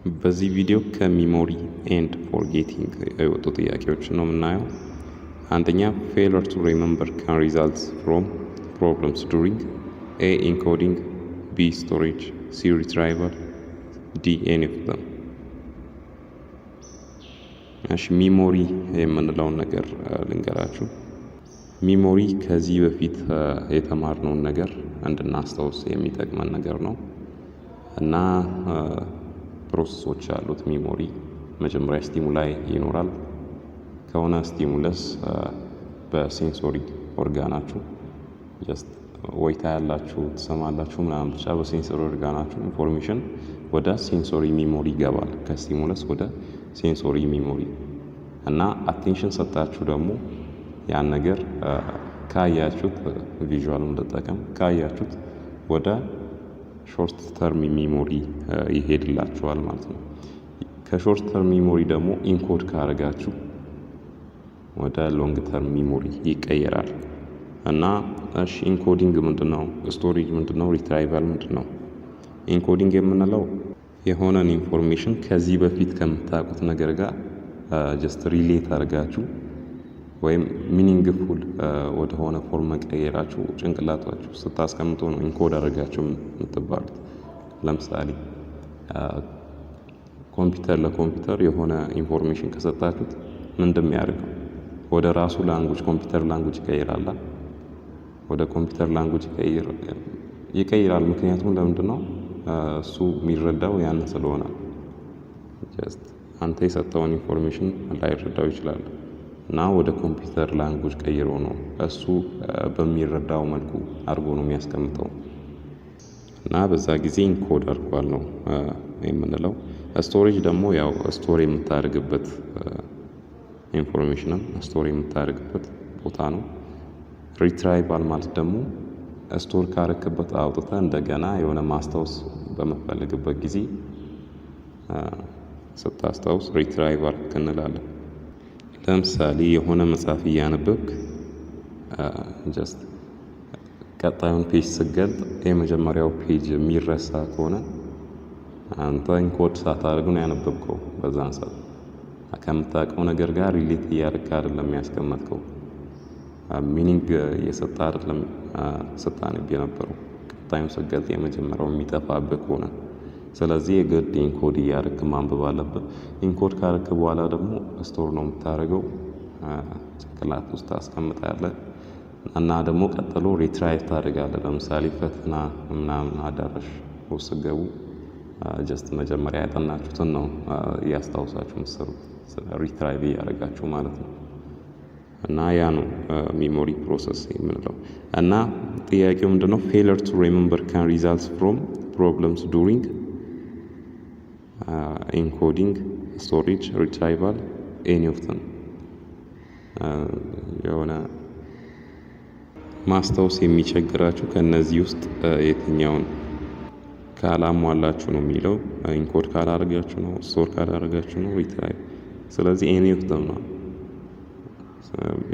በዚህ ቪዲዮ ከ memory and forgetting የወጡ ጥያቄዎችን ነው የምናየው። አንደኛ፣ failure to remember can result from problems during: A, encoding፣ B, storage፣ C, retrieval፣ D, any of them። እሺ፣ memory የምንለውን ነገር ልንገራችሁ። Memory ከዚህ በፊት የተማርነውን ነገር እንድናስታውስ የሚጠቅመን ነገር ነው እና process ኦች አሉት። Memory መጀመሪያ stimuli ይኖራል። ከሆነ stimulus በ sensory organ ኣችሁ just ወይ ታያላችሁ፣ ትሰማላችሁ ምናምን፣ ብቻ በ sensory organ ኣችሁ information ወደ sensory memory ይገባል። ከ stimulus ወደ sensory memory እና attention ሰጣችሁ ደግሞ ያን ነገር ካያችሁት፣ visual ኡን ልጠቀም፣ ካያችሁት ወደ short term memory ይሄድላችኋል ማለት ነው። ከ short term memory ደግሞ encode ካደረጋችሁ ወደ long term memory ይቀየራል። እና እሺ፣ encoding ምንድን ነው? Storage ምንድን ነው? Retrieval ምንድን ነው? Encoding የምንለው የሆነን information ከዚህ በፊት ከምታውቁት ነገር ጋር just relate አድርጋችሁ ወይም meaningful ወደሆነ form መቀየራችሁ ጭንቅላታችሁ ስታስቀምጡ ነው encode አድርጋችሁ የምትባሉት። ለምሳሌ ኮምፒውተር ለኮምፒውተር የሆነ information ከሰጣችሁት ምንድን የሚያደርገው? ወደ ራሱ language፣ computer language ይቀይራል። ወደ computer language ይቀይራል። ምክንያቱም ለምንድን ነው? እሱ የሚረዳው ያንን ስለሆነ። Just አንተ የሰጠኸውን information ላይረዳው ይችላል እና ወደ computer language ቀይሮ ነው፣ እሱ በሚረዳው መልኩ አድርጎ ነው የሚያስቀምጠው እና በዛ ጊዜ encode አድርጓል ነው የምንለው። Storage ደግሞ ያው store የምታደርግበት፣ information ን store የምታደርግበት ቦታ ነው። Retrieval ማለት ደግሞ store ካረክበት አውጥተህ እንደገና የሆነ ማስታወስ በምትፈልግበት ጊዜ ስታስታውስ retrieve አረክ እንላለን። ለምሳሌ የሆነ መጽሐፍ እያነበብክ just ቀጣዩን page ስትገልጥ የመጀመሪያው page የሚረሳ ከሆነ አንተ encode ሳታደርግ ነው ያነበብከው። በዛን ሰዓት ከምታውቀው ነገር ጋር relate እያደረግክ አይደለም ያስቀመጥከው። Meaning እየሰጠ አይደለም ስታነብ የነበረው፣ ቀጣዩን ስትገልጥ የመጀመሪያው የሚጠፋብህ ከሆነ። ስለዚህ የግድ encode እያደረግክ ማንበብ አለብህ። Encode ካደረግክ በኋላ ደግሞ store ነው የምታደርገው፣ ጭንቅላት ውስጥ ታስቀምጣለህ እና ደግሞ ቀጥሎ retrieve ታደርጋለህ። ለምሳሌ ፈተና ምናምን አዳራሽ ውስጥ ስትገቡ just መጀመሪያ ያጠናችሁትን ነው እያስታውሳችሁ የምትሰሩት፣ retrieve እያደረጋችሁ ማለት ነው። እና ያ ነው memory process የምንለው። እና ጥያቄው ምንድነው? Failure to remember can result from problems during encoding፣ storage፣ retrieval፣ any of them። የሆነ ማስታወስ የሚቸግራችሁ ከእነዚህ ውስጥ የትኛውን ካላሟላችሁ ነው የሚለው። Encode ካላደረጋችሁ ነው፣ store ካላደረጋችሁ ነው፣ retrieve። ስለዚህ any of them ነው።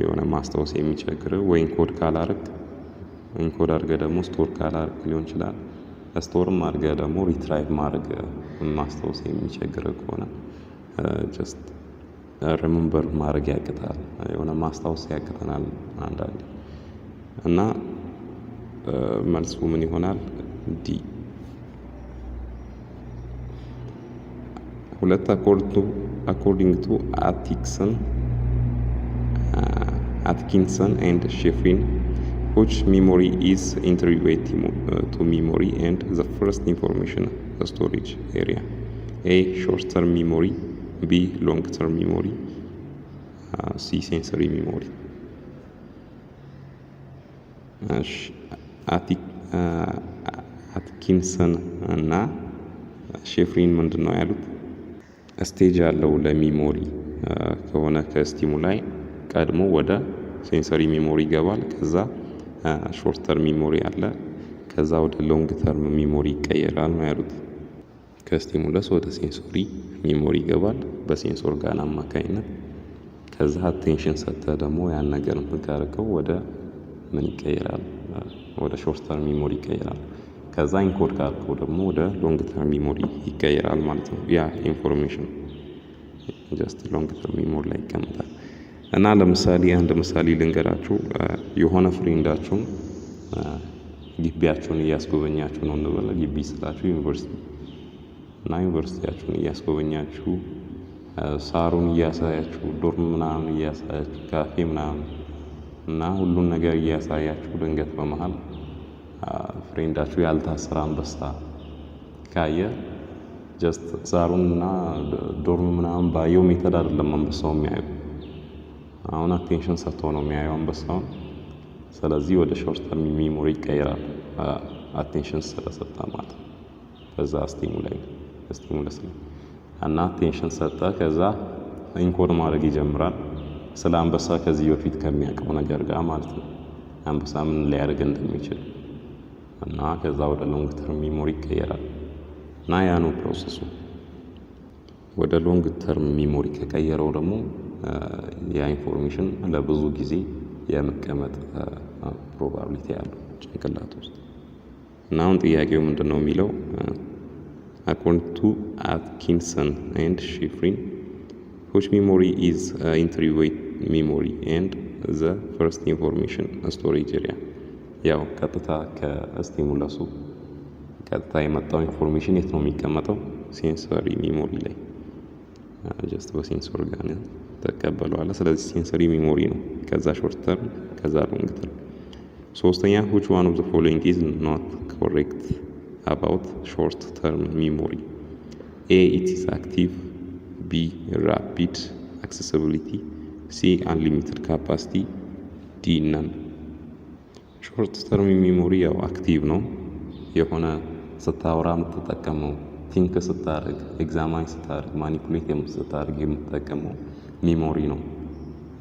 የሆነ ማስታወስ የሚቸግር ወይ encode ካላረግ፣ encode አድርገህ ደግሞ store ካላረግ ሊሆን ይችላል። Store ም አድርገህ ደግሞ retrieve ማድረግ ማስታወስ የሚቸግር ከሆነ just remember ማድረግ ያቅታል። የሆነ ማስታወስ ያቅተናል አንዳንዴ። እና መልሱ ምን ይሆናል? D። ሁለት፣ according to Atkinson and Shiffrin, which memory is intermediate to memory and the first information storage area? A, short term memory፣ B, long term memory፣ C, sensory memory። እሺ፣ አትኪንሰን እና ሼፍሪን ምንድን ነው ያሉት? Stage ያለው ለ memory ከሆነ ከ stimuli ቀድሞ ወደ sensory memory ይገባል። ከዛ short term memory አለ። ከዛ ወደ long term memory ይቀየራል ነው ያሉት። ከ stimulus ወደ sensory memory ይገባል በ sense organ አማካኝነት። ከዛ attention ሰጥተህ ደግሞ ያን ነገር የምታደርገው ወደ ምን ይቀየራል? ወደ short term memory ይቀየራል። ከዛ encode ካደረገው ደግሞ ወደ long term memory ይቀየራል ማለት ነው። ያ information just long term memory ላይ ይቀመጣል። እና ለምሳሌ አንድ ምሳሌ ልንገራችሁ። የሆነ friend ኣችሁን ግቢያችሁን እያስጎበኛችሁ ነው እንበለ። ግቢ ስላችሁ ዩኒቨርሲቲ፣ እና ዩኒቨርሲቲያችሁን እያስጎበኛችሁ፣ ሳሩን እያሳያችሁ፣ dorm ምናምን እያሳያችሁ፣ ካፌ ምናምን እና ሁሉን ነገር እያሳያችሁ፣ ድንገት በመሃል friend ኣችሁ ያልታሰረ አንበሳ ካየ just ሳሩን እና dorm ምናምን ባየው method አይደለም አንበሳው የሚያየው። አሁን attention ሰጥቶ ነው የሚያየው አንበሳውን። ስለዚህ ወደ short term memory ይቀየራል፣ attention ስለሰጠ ማለት ነው። በዛ stimulus ላይ እና attention ሰጠ። ከዛ encode ማድረግ ይጀምራል ስለ አንበሳ ከዚህ በፊት ከሚያውቀው ነገር ጋር ማለት ነው። አንበሳ ምን ሊያደርግ እንደሚችል፣ እና ከዛ ወደ long term memory ይቀየራል። እና ያ ነው process ኡ። ወደ long term memory ከቀየረው ደግሞ ያ information ለብዙ ጊዜ የመቀመጥ probability ያለው ጭንቅላት ውስጥ። እና አሁን ጥያቄው ምንድን ነው የሚለው? According to Atkinson and Shiffrin, which memory is intermediate memory and the first information storage area? ያው ቀጥታ ከ stimulus ኡ ቀጥታ የመጣው information የት ነው የሚቀመጠው? Sensory memory ላይ፣ just በ sense organ ተቀበለዋለ። ስለዚህ sensory memory ነው። ከዛ short term፣ ከዛ long term። ሶስተኛ፣ which one of the following is not correct about short term memory? A, it is active. B, rapid accessibility. C, unlimited capacity. D, none. Short term memory ያው active ነው። የሆነ ስታወራ የምትጠቀመው፣ think ስታደርግ፣ examine ስታደርግ፣ manipulate ስታደርግ የምትጠቀመው memory ነው።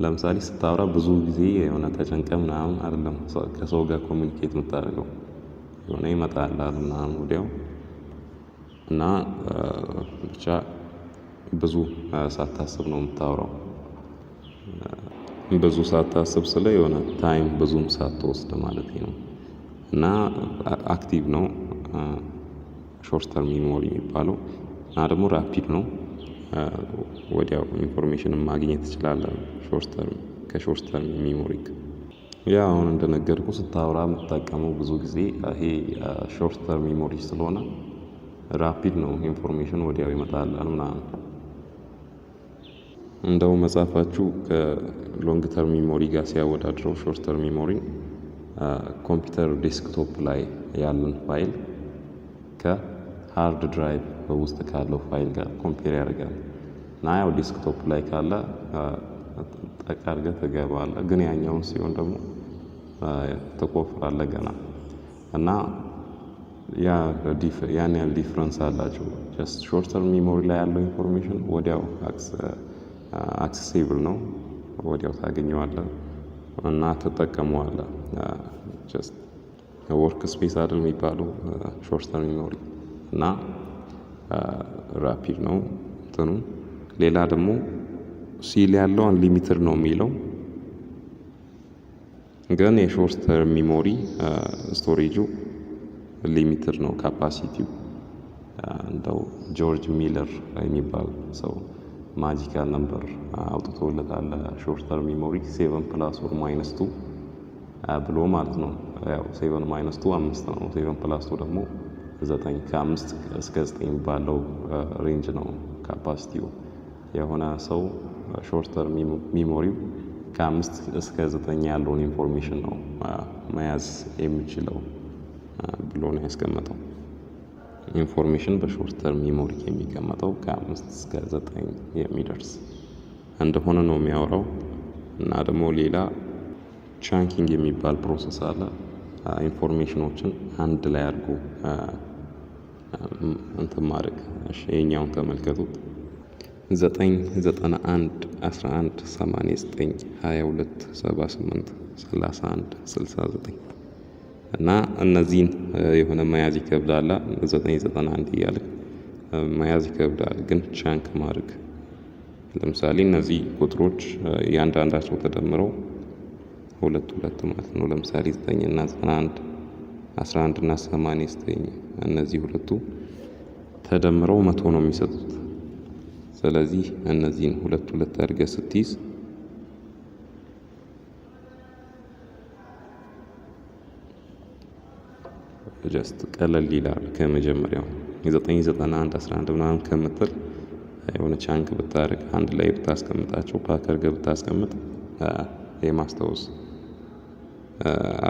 ለምሳሌ ስታወራ ብዙ ጊዜ የሆነ ተጨንቀ ምናምን አይደለም ከሰው ጋር communicate የምታደርገው፣ የሆነ ይመጣልሃል ምናምን ወዲያው እና ብቻ ብዙ ሳታስብ ነው የምታወራው። ብዙ ሳታስብ ስለ የሆነ time ብዙም ሳትወስድ ማለት ነው። እና active ነው short term memory የሚባለው፣ እና ደግሞ rapid ነው። ወዲያው information ን ማግኘት ትችላለህ short term ከ short term memory። ያ አሁን እንደነገርኩ ስታወራ የምትጠቀመው ብዙ ጊዜ ይሄ short term memory ስለሆነ rapid ነው፣ information ወዲያው ይመጣልሃል ምናምን። እንደው መጽሐፋችሁ ከ long term memory ጋር ሲያወዳድረው short term memory ን ኮምፒውተር desktop ላይ ያለን ፋይል ከ hard drive ውስጥ ካለው ፋይል ጋር compare ያደርጋል። እና ያው desktop ላይ ካለ ጠቅ አድርገህ ትገባለህ፣ ግን ያኛውን ሲሆን ደግሞ ትቆፍራለህ ገና፣ እና ያን ያህል difference አላቸው። Just short term memory ላይ ያለው information ወዲያው accessible ነው፣ ወዲያው ታገኘዋለህ እና ትጠቀመዋለህ። Just work space አይደል የሚባለው short term memory፣ እና rapid ነው እንትኑ። ሌላ ደግሞ C ላይ ያለው unlimited ነው የሚለው፣ ግን የ short term memory storage ኡ limited ነው capacity ው። እንደው ጆርጅ ሚለር የሚባል ሰው magical number አውጥቶለታል short term memory፣ seven plus or minus two ብሎ ማለት ነው። ያው seven minus two አምስት ነው። Seven plus two ደግሞ ዘጠኝ፣ ከአምስት እስከ ዘጠኝ ባለው range ነው capacity ው። የሆነ ሰው short term memory ው ከአምስት እስከ ዘጠኝ ያለውን information ነው መያዝ የሚችለው ብሎ ነው ያስቀመጠው። Information በ short term memory የሚቀመጠው ከአምስት እስከ ዘጠኝ የሚደርስ እንደሆነ ነው የሚያወራው። እና ደግሞ ሌላ chunking የሚባል process አለ። Information ኦችን አንድ ላይ አድርጎ እንትን ማድረግ። እሺ ይሄኛውን ተመልከቱት። 9, 91, 11, 89, 22, 78, 31, 69 እና እነዚህን የሆነ መያዝ ይከብዳል። 9, 91 እያለ መያዝ ይከብዳል። ግን chunk ማድረግ፣ ለምሳሌ እነዚህ ቁጥሮች እያንዳንዳቸው ተደምረው ሁለት ሁለት ማለት ነው። ለምሳሌ 9 እና 91 11 እና 89 እነዚህ ሁለቱ ተደምረው 100 ነው የሚሰጡት። ስለዚህ እነዚህን ሁለት ሁለት አድርገህ ስትይዝ just ቀለል ይላል ከመጀመሪያው። 9፣ 91፣ 11 ምናምን ከምትል የሆነ chunk ብታደርግ፣ አንድ ላይ ብታስቀምጣቸው፣ pack አድርገህ ብታስቀምጥ የማስታወስ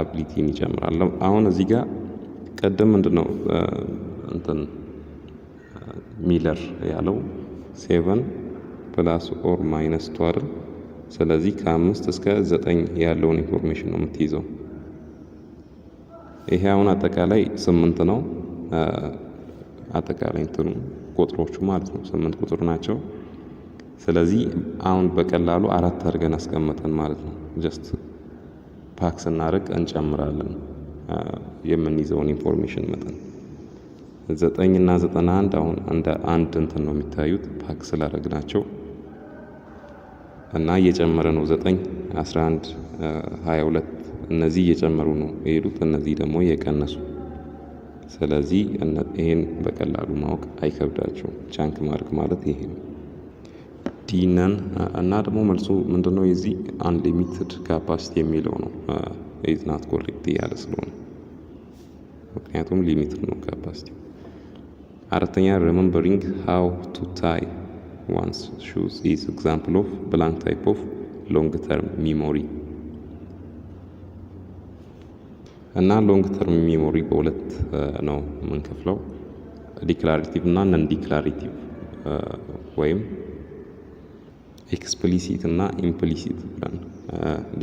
ability ን ይጨምራል። አሁን እዚህ ጋር ቀደም ምንድን ነው እንትን ሚለር ያለው? 7 plus or minus 2 አይደል? ስለዚህ ከ5 እስከ 9 ያለውን information ነው የምትይዘው። ይሄ አሁን አጠቃላይ ስምንት ነው። አጠቃላይ እንትኑ ቁጥሮቹ ማለት ነው ስምንት ቁጥር ናቸው። ስለዚህ አሁን በቀላሉ አራት አድርገን አስቀመጠን ማለት ነው። Just pack ስናደርግ እንጨምራለን የምንይዘውን information መጠን። 9 እና 91 አሁን እንደ አንድ እንትን ነው የሚታዩት pack ስላደረግናቸው እና እየጨመረ ነው። 9፣ 11፣ 22 እነዚህ እየጨመሩ ነው የሄዱት፣ እነዚህ ደግሞ እየቀነሱ። ስለዚህ ይሄን በቀላሉ ማወቅ አይከብዳቸውም። Chunk ማድረግ ማለት ይሄ ነው። D none እና ደግሞ መልሱ ምንድነው? የዚህ unlimited capacity የሚለው ነው is not correct እያለ ስለሆነ፣ ምክንያቱም limited ነው capacity። አራተኛ፣ remembering how to tie one's shoes is example of blank type of long term memory። እና long term memory በሁለት ነው የምንከፍለው፣ declarative እና non declarative ወይም explicit እና implicit ብለን።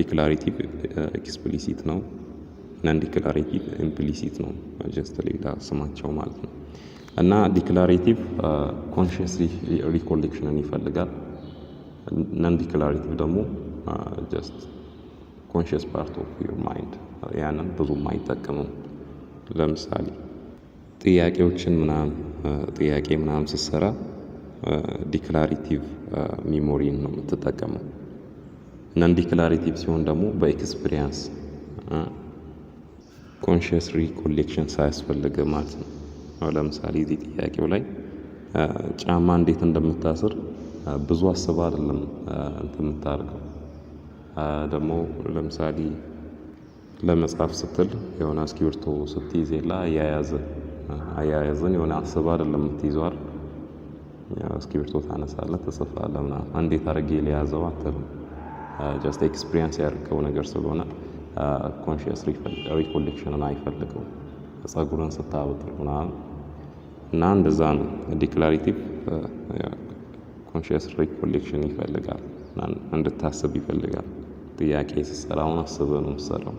Declarative explicit ነው፣ non declarative implicit ነው። Just ሌላ ስማቸው ማለት ነው። እና declarative conscious recollection ን ይፈልጋል። Non declarative ደግሞ just conscious part of your mind ያንን ብዙም አይጠቀምም። ለምሳሌ ጥያቄዎችን ምናምን፣ ጥያቄ ምናምን ስትሰራ declarative memory ን ነው የምትጠቀመው። Non declarative ሲሆን ደግሞ በ experience conscious recollection ሳያስፈልግ ማለት ነው። አሁን ለምሳሌ እዚህ ጥያቄው ላይ ጫማ እንዴት እንደምታስር ብዙ አስባ አይደለም እንትን የምታደርገው። ደግሞ ለምሳሌ ለመጻፍ ስትል የሆነ እስክሪብቶ ስትይዝ የለ አያያዝ አያያዝን የሆነ አስባ አይደለም የምትይዘው አይደል? ያው እስክሪብቶ ታነሳለህ፣ ትጽፋለህ ምናምን፣ እንዴት አድርጌ ልያዘው አትልም። Just experience ያደረገው ነገር ስለሆነ conscious recollection ን አይፈልገውም። ፀጉርን ስታበጥር ምናምን እና እንደዛ ነው። Declarative conscious recollection ይፈልጋል፣ እንድታስብ ይፈልጋል። ጥያቄ ስትሰራ አሁን አስበህ ነው የምትሰራው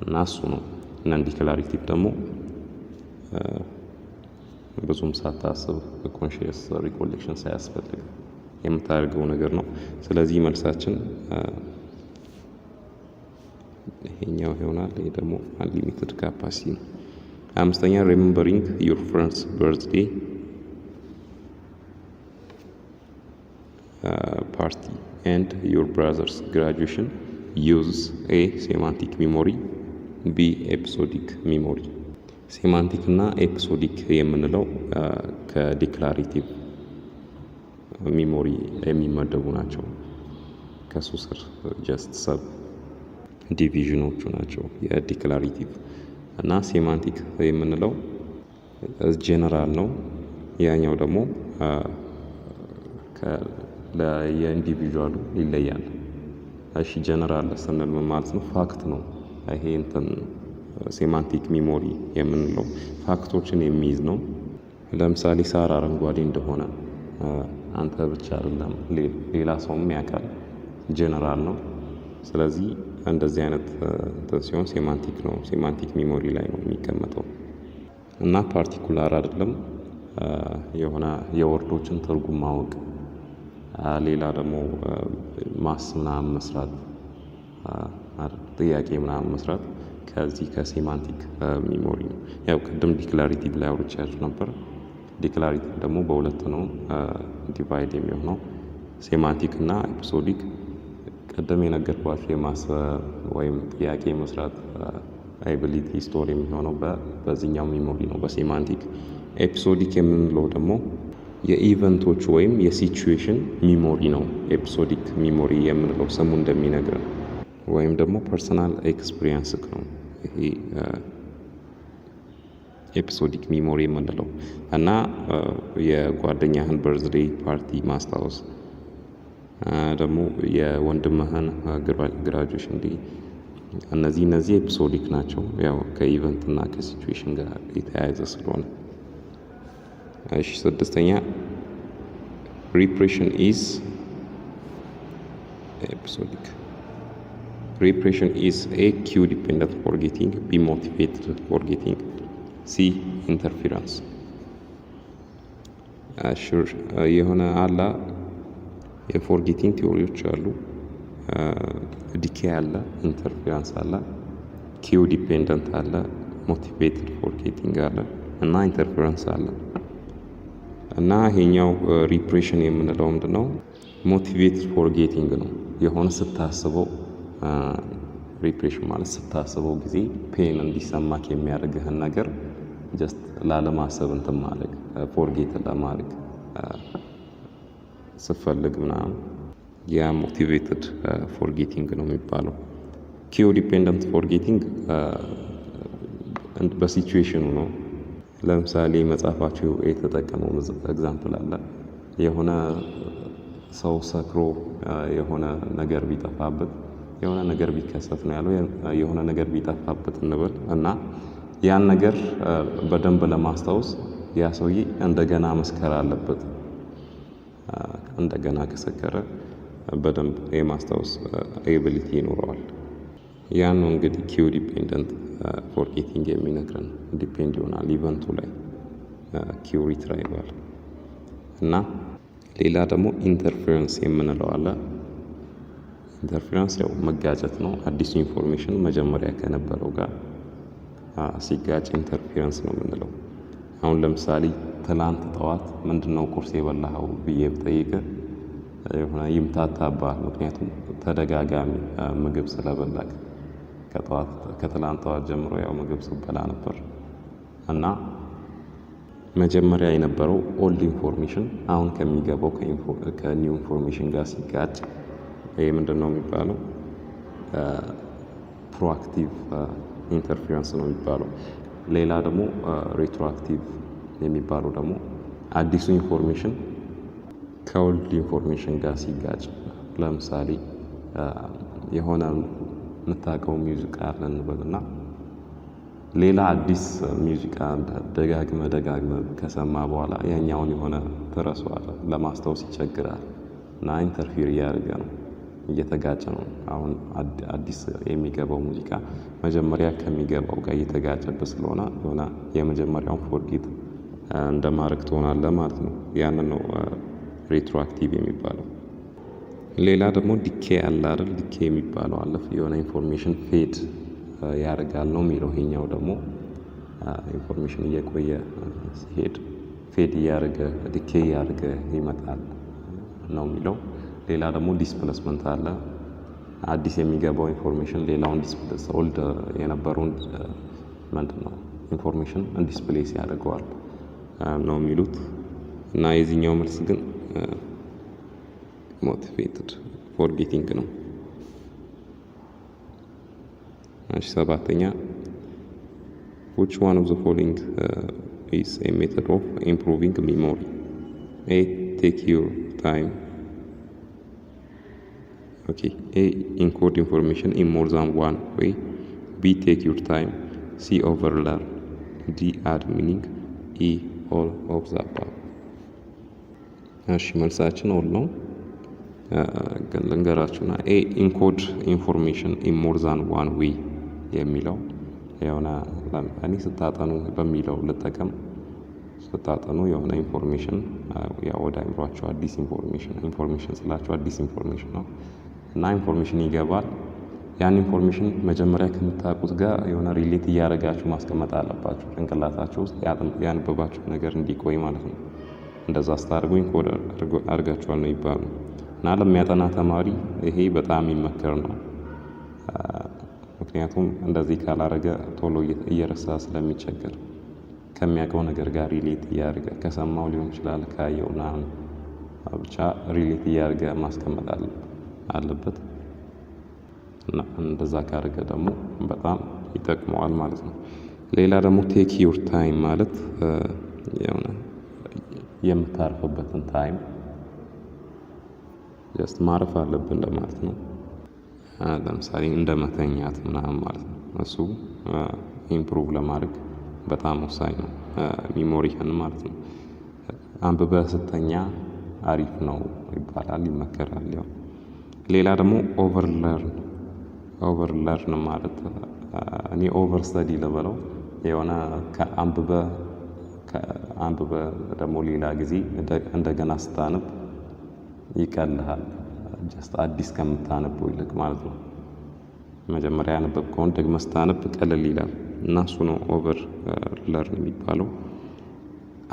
እና እሱ ነው። Non declarative ደግሞ ብዙም ሳታስብ conscious recollection ሳያስፈልግ የምታደርገው ነገር ነው። ስለዚህ መልሳችን ይሄኛው ይሆናል። ይሄ ደግሞ unlimited capacity ነው። አምስተኛ፣ remembering your friend's birthday party and your brother's graduation use A semantic memory፣ B episodic memory። Semantic እና episodic የምንለው ከ declarative memory የሚመደቡ ናቸው። ከሱ ስር just sub division ኖቹ ናቸው የ declarative። እና semantic የምንለው ጄነራል ነው። ያኛው ደግሞ የ individual ኡ ይለያል። እሺ፣ ጀነራል ስንል ምን ማለት ነው? Fact ነው። ይሄ እንትን semantic memory የምንለው fact ኦችን የሚይዝ ነው። ለምሳሌ ሳር አረንጓዴ እንደሆነ አንተ ብቻ አይደለም፣ ሌላ ሰውም ያውቃል። ጀነራል ነው። ስለዚህ እንደዚህ አይነት እንትን ሲሆን semantic ነው። Semantic memory ላይ ነው የሚቀመጠው እና particular አይደለም። የሆነ የ word ኦችን ትርጉም ማወቅ፣ ሌላ ደግሞ maths ምናምን መስራት፣ ጥያቄ ምናምን መስራት ከዚህ ከ semantic memory ነው። ያው ቅድም declarative ላይ አውርቻችሁ ነበር። Declarative ደግሞ በሁለት ነው divide የሚሆነው፣ semantic እና episodic። ቅድም የነገርኳችሁ የማሰብ ወይም ጥያቄ መስራት ability store የሚሆነው በዚህኛው memory ነው፣ በ semantic። Episodic የምንለው ደግሞ የ event ኦች ወይም የ situation memory ነው። Episodic memory የምንለው ስሙ እንደሚነግረን ወይም ደግሞ personal experience ነው ይሄ episodic memory የምንለው። እና የጓደኛህን birthday party ማስታወስ፣ ደግሞ የወንድምህን graduation day፣ እነዚህ episodic ናቸው። ያው ከ event እና ከ situation ጋር የተያያዘ ስለሆነ። እሺ፣ ስድስተኛ፣ repression is episodic። Repression is A, cue dependent forgetting፣ B, motivated forgetting፣ C, interference። የሆነ አላ የ forgetting theory ዎች አሉ። Decay አለ፣ interference አለ፣ cue dependent አለ፣ motivated forgetting አለ እና interference አለ። እና ይሄኛው repression የምንለው ምንድነው? Motivated forgetting ነው። የሆነ ስታስበው፣ repression ማለት ስታስበው ጊዜ pain እንዲሰማክ የሚያደርግህን ነገር just ላለማሰብ እንትን ማድረግ፣ forget ለማድረግ ስፈልግ ምናምን ያ motivated forgetting ነው የሚባለው። Cue dependent forgetting በ situation ኑ ነው። ለምሳሌ መጽሐፋችሁ የተጠቀመው example አለ። የሆነ ሰው ሰክሮ የሆነ ነገር ቢጠፋበት፣ የሆነ ነገር ቢከሰት ነው ያለው። የሆነ ነገር ቢጠፋበት እንበል እና ያን ነገር በደንብ ለማስታወስ ያ ሰውዬ እንደገና መስከር አለበት። እንደገና ከሰከረ በደንብ የማስታወስ ability ይኖረዋል። ያን ነው እንግዲህ cue dependent forgetting የሚነግረን። Depend ይሆናል event ኡ ላይ cue retrieval። እና ሌላ ደግሞ interference የምንለው አለ። Interference ያው መጋጨት ነው። አዲሱ information መጀመሪያ ከነበረው ጋር ሲጋጭ interference ነው የምንለው። አሁን ለምሳሌ ትላንት ጠዋት ምንድነው ቁርስ የበላኸው ብዬ ብጠይቅህ የሆነ ይምታታብሃል። ምክንያቱም ተደጋጋሚ ምግብ ስለበላክ፣ ከጠዋት ከትላንት ጠዋት ጀምሮ ያው ምግብ ስትበላ ነበር። እና መጀመሪያ የነበረው old information አሁን ከሚገባው ከ new information ጋር ሲጋጭ ይሄ ምንድነው የሚባለው? Proactive interference ነው የሚባለው። ሌላ ደግሞ retroactive የሚባለው ደግሞ አዲሱ information ከ old information ጋር ሲጋጭ፣ ለምሳሌ የሆነ የምታውቀው ሙዚቃ አለ እንበልና ሌላ አዲስ ሙዚቃ ደጋግመህ ደጋግመህ ከሰማህ በኋላ ያኛውን የሆነ ትረሳዋለህ፣ ለማስታወስ ይቸግራል። እና interfere እያደረገ ነው፣ እየተጋጨ ነው። አሁን አዲስ የሚገባው ሙዚቃ መጀመሪያ ከሚገባው ጋር እየተጋጨበት ስለሆነ የሆነ የመጀመሪያውን forget እንደማድረግ ትሆናለህ ማለት ነው። ያንን ነው retroactive የሚባለው። ሌላ ደግሞ decay አለ አይደል? Decay የሚባለው አለ። የሆነ information fade ያደርጋል ነው የሚለው። ይሄኛው ደግሞ information እየቆየ ሲሄድ fade እያደረገ፣ decay እያደረገ ይመጣል ነው የሚለው። ሌላ ደግሞ displacement አለ። አዲስ የሚገባው information ሌላውን displace፣ old የነበረውን ምንድን ነው information displace ያደርገዋል ነው የሚሉት። እና የዚህኛው መልስ ግን motivated forgetting ነው። እሺ፣ ሰባተኛ፣ which one of the following is a method of improving memory? A, take your time። Okay, A, encode information in more than one way፣ B, take your time፣ C, overlearn፣ D, add meaning፣ E, all of the above። እሺ፣ መልሳችን all ነው። ግን ልንገራችሁና A, encode information in more than one way የሚለው የሆነ እኔ ስታጠኑ በሚለው ልጠቀም። ስታጠኑ የሆነ information ያው ወደ አይምሯችሁ አዲስ information፣ information ስላችሁ አዲስ information ነው፣ እና information ይገባል። ያን information መጀመሪያ ከምታውቁት ጋር የሆነ relate እያደረጋችሁ ማስቀመጥ አለባችሁ ጭንቅላታችሁ ውስጥ፣ ያነበባችሁ ነገር እንዲቆይ ማለት ነው። እንደዛ ስታደርጉ encode አድርጋችኋል ነው ይባሉ። እና ለሚያጠና ተማሪ ይሄ በጣም የሚመከር ነው። ምክንያቱም እንደዚህ ካላረገ ቶሎ እየረሳ ስለሚቸገር፣ ከሚያውቀው ነገር ጋር relate እያደረገ፣ ከሰማው ሊሆን ይችላል፣ ካየው ምናምን፣ ብቻ relate እያደረገ ማስቀመጥ አለበት። እና እንደዛ ካደረገ ደግሞ በጣም ይጠቅመዋል ማለት ነው። ሌላ ደግሞ take your time ማለት የሆነ የምታርፍበትን time just ማረፍ አለብን እንደማለት ነው። ለምሳሌ እንደ መተኛት ምናምን ማለት ነው። እሱ improve ለማድረግ በጣም ወሳኝ ነው። Memory ህን ማለት ነው። አንብበህ ስተኛ አሪፍ ነው ይባላል፣ ይመከራል። ያው ሌላ ደግሞ overlearn። Overlearn ማለት እኔ over study ልበለው፣ የሆነ ከአንብበህ አንብበህ ደግሞ ሌላ ጊዜ እንደገና ስታነብ ይቀልሃል። Just አዲስ ከምታነበው ይልቅ ማለት ነው። መጀመሪያ ያነበብከውን ደግመህ ስታነብ ቀለል ይላል እና እሱ ነው over learn የሚባለው።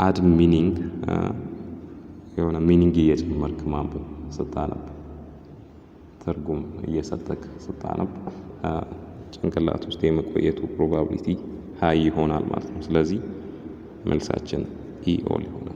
Add meaning፣ የሆነ meaning እየጨመርክ ማንበብ፣ ስታነብ ትርጉም እየሰጠክ ስታነብ ጭንቅላት ውስጥ የመቆየቱ probability high ይሆናል ማለት ነው። ስለዚህ መልሳችን E all ይሆናል።